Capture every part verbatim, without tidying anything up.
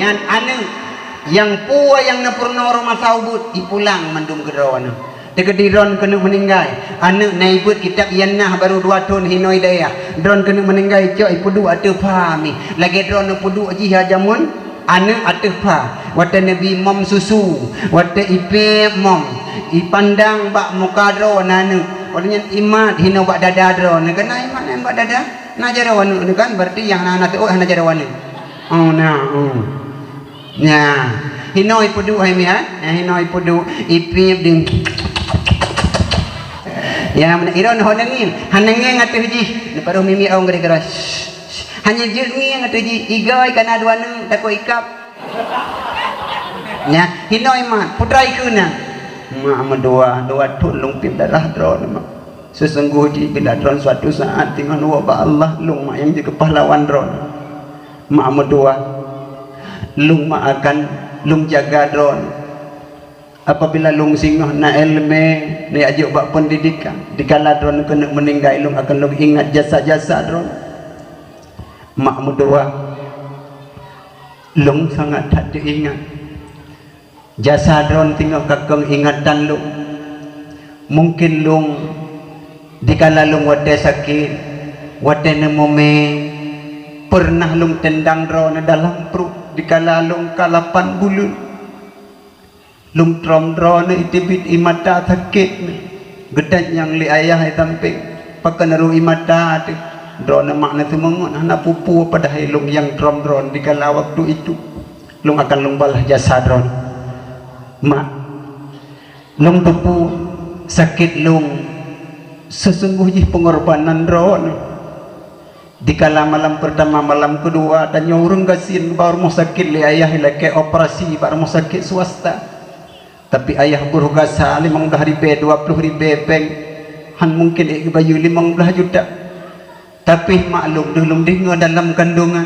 Nyan aneuk nyang peue nyang neupeurunoe rumoh masa ubit, ipulang mandum keu droeneuh. Teukeudi droeneuh keuneuk meuninggai, aneuk na ibeuet kitab Iannah barô dua thon hinoe dayah. Droeneuh keuneuk meuninggai cok ipeuduek ateueh pha mi. Lagée droeneuh peuduek jih jameun aneuk ateueh pha. Watée neubi mom susu, watée ipiep mom, ipandang bak muka droeneuh aneuk. Watée nyan imat hinoe bak dada droeneuh. Keunan imat nyan bak dada, na jaroe aneuk nyoe kan, berarti nyang hana teuôt hana jaroe aneuk. Oh, na, oh. Nya, hinoe ipeuduek hai miat, nya hinoe ipeuduek, ipiep ding. Ya, meunan iron ho neungieng, hana ngieng ateueh jih, neuparoh mimi ong gara-gara. Hanya jeuet ngieng ateueh jih, igai kana dua neuk takot ikab. Nya, hinoe mat, putra ikeu na. Mak meudoa, dua thon lôn piep darah droeneuh mak. Seusunggoh jih bila droeneuh suatu saat teungoh woe bak Allah, lôn mak nyang jeuet keu pahlawan droeneuh. Mak meudoa, lôn mak akan lôn jaga droeneuh. Apabila lôn singoh na iéleumé, neujak jok bak peundidikan, dikala droeneuh keuneuk meuninggai, lôn akan lôn ingat jasa-jasa droeneuh. Mak meudoa, lôn sangat that teuingat. Jasa droeneuh teungoh ka keuh ingatan lôn. Mungken lôn dikala lôn watée sakét, watée neumumé, peureunah lôn tendang droeneuh dalam pruet dikala lôn ka lapan buleuen. Lôn trom droeneuh iteubiet ié mata sakét nyan. Geutanyoe nyang lé ayah i sampéng, pakon rhot ié mata teuh. Droeneuh mak neuseumeungon hana peue-peue padahai lôn nyang trom droeneuh dikala waktu itu. Lôn akan lôn balaih jasa droeneuh. Mak, lôn teupeue sakét lôn seusunggoh jih peungorbanan droeneuh. Dikala malam peurtama, malam keudua, tanyoe ureuëng gasien bak rumoh sakét lé ayah ilakée operasi bak rumoh sakét swasta. Tapi ayah broh gasa limong blaih ribée, dua ploh ribée péng, han mungken ék geubayeue limong blaih juta. Tapi maklum deuh lôn deungoe dalam kandongan,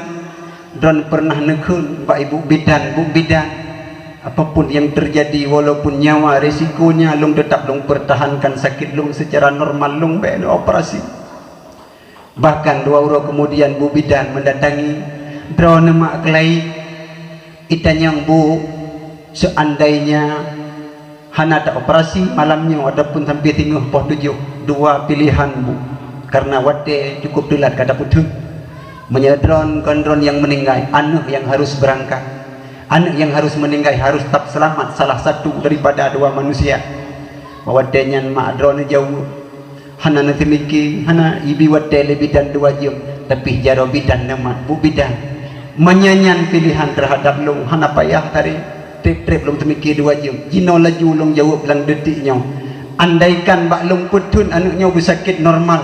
droeneuh peureunah neukheun bak ibu bidan, "Bu bidan, apapun nyang teujadi, walaupun nyawa risikonya, lôn teutap lôn peurtahankan sakét lôn seucara normal, lôn bék neuoperasi." Bahkan dua uroe keumudian bu bidan meudatangi droeneuh mak keulayi, itanyong, "Bu, seuandainya hana taoperasi malam nyoe ataupun sampoe singoh poh tujoh, dua piléhan, Bu, kareuna watée cukup teulat ka tapeutheun. Meunyoe droeneuh kon droeneuh nyang meuninggai, aneuk nyang harôh beurangkat. Aneuk nyang harôh meuninggai harôh teutap seulamat, salah satu daripada dua manusia." Watée nyan mak droeneuh jaweueb, hana neuteumiki, hana ibi watée lé bidan dua jeuem, tapi jaroe bidan neumat, "Bu bidan, meunyoe nyan piléhan teuhadab lôn, hana payah taré, treb-treb lôn teumiki dua jeuem. Jinoe laju lôn jaweueb lam detik nyoe. Andaikan bak lôn peutheun aneuk nyoe beusakét normal,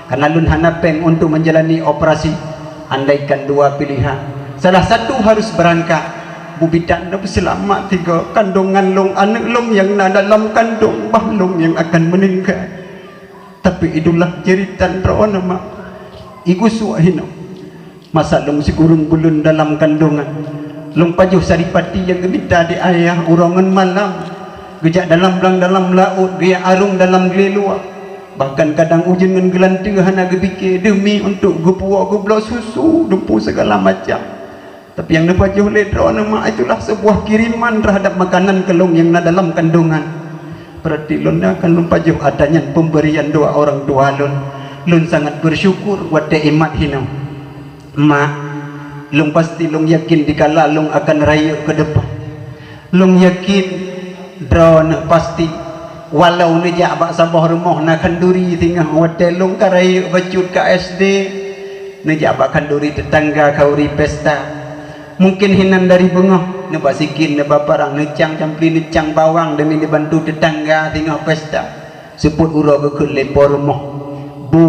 kareuna lôn hana péng untuk menjalani operasi. Andaikan dua piléhan, salah satu harôh beurangkat, bu bidan neupeuseulamat tiga, kandongan lôn, aneuk lôn nyang na dalam kandong, bah lôn nyang akan meuninggai." Tapi itulah ceurita droeneuh mak. Igusok hinoe. Masa lôn sikureueng buleuen dalam kandongan, lôn pajoh saripati nyang geumita di ayah uroe ngon malam. Geujak dalam blang dalam laôt, geujak arung dalam glé luwa. Bahkan kadang ujeuen ngon geulanteue hana geupike demi untuk geupuwoe geubloe susu, dumpeue segala macam. Tapi nyang neupajoh lé droeneuh mak itulah sebuah kiriman terhadap makanan keu lôn nyang na dalam kandongan. Berarti lôn akan lôn pajoh atra nyan pemberian doa orang tua lôn. Lôn sangat bersyukur watée imat hinoe. Mak, lôn pasti lôn yakin dikala lôn akan rayeuk keu depan. Lôn yakin droeneuh pasti, walau neujak bak saboh rumoh na khanduri singoh watée lôn ka rayeuk bacut ka S D, neujak bak khanduri teutangga khanduri pesta. Mungken hinan dari beungoh, neuba sikin, neuba parang, neucang campli, neucang bawang demi neubantu teutangga singoh pesta. Seupôt uroe geukheun lé po rumoh, "Bu,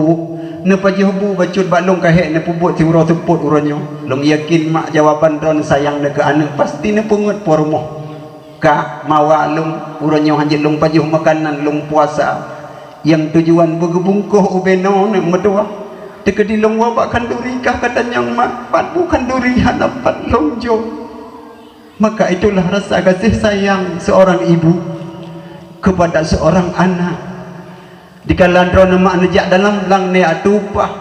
neupajoh bu bacut bak lôn ka hék neupeubuet siuroe seupôt uroe nyoe." Lôn yakin mak jawaban droeneuh sayang neuh keu aneuk pasti neupeungeut po rumoh. "Kak, mawa lôn, uroe nyoe hanjeuet lôn pajoh makanan lôn puasa nyang tujuan beugeubungkoh ubé noe neuk meutuwah. Teukeudi lôn woe bak khanduri kah ka tanyong mak, pat bu khanduri hana pat lôn jok." Maka itulah rasa gaséh sayang seorang ibu kepada seorang anak. Dikala droeneuh mak neujak dalam blang neujak tumpah,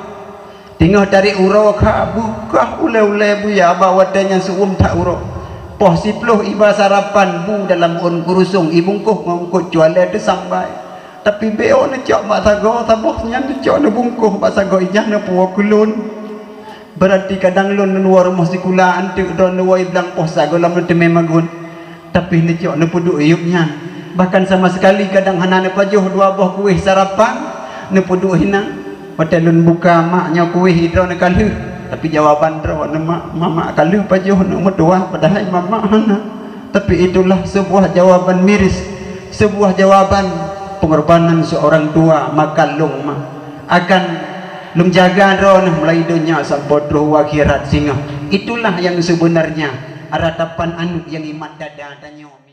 teungoh tarek uroe kha beukah ulée-ulée buya bak watée nyan seuuem that uroe. Poh siploh iba sarapan bu dalam ôn kurusong, ibungkôh ngon eungkôt cualée teusambai. Tapi bék neucok bak sagoe, saboh nyan neucok neubungkôh bak sagoe, ijak neupuwoe keu lôn. Beurati kadang lôn neuwoe rumoh sikula, anteuk droe neuwoe i blang poh sa gohlom neuteumé magun. Tapi neucok neupeuduek yup nyan. Bahkan sama sekali kadang hana neupajoh dua boh kueh sarapan, neupeuduek hinan. Watée lôn buka, "Mak, nyoe kueh droeneuh ka lheueh." Tapi jawaban droeneuh, "Mak, mamak ka lheueh pajoh, neuk meutuwah, padahai mamak hana." Tapi itulah sebuah jawaban miris, sebuah jawaban pengorbanan seorang tua, maka lôn ma akan lôn jaga droeneuh mulai donya sampoe troh u akhirat singoh. Itulah yang sebenarnya ratapan aneuk nyang imat dada tanyoe.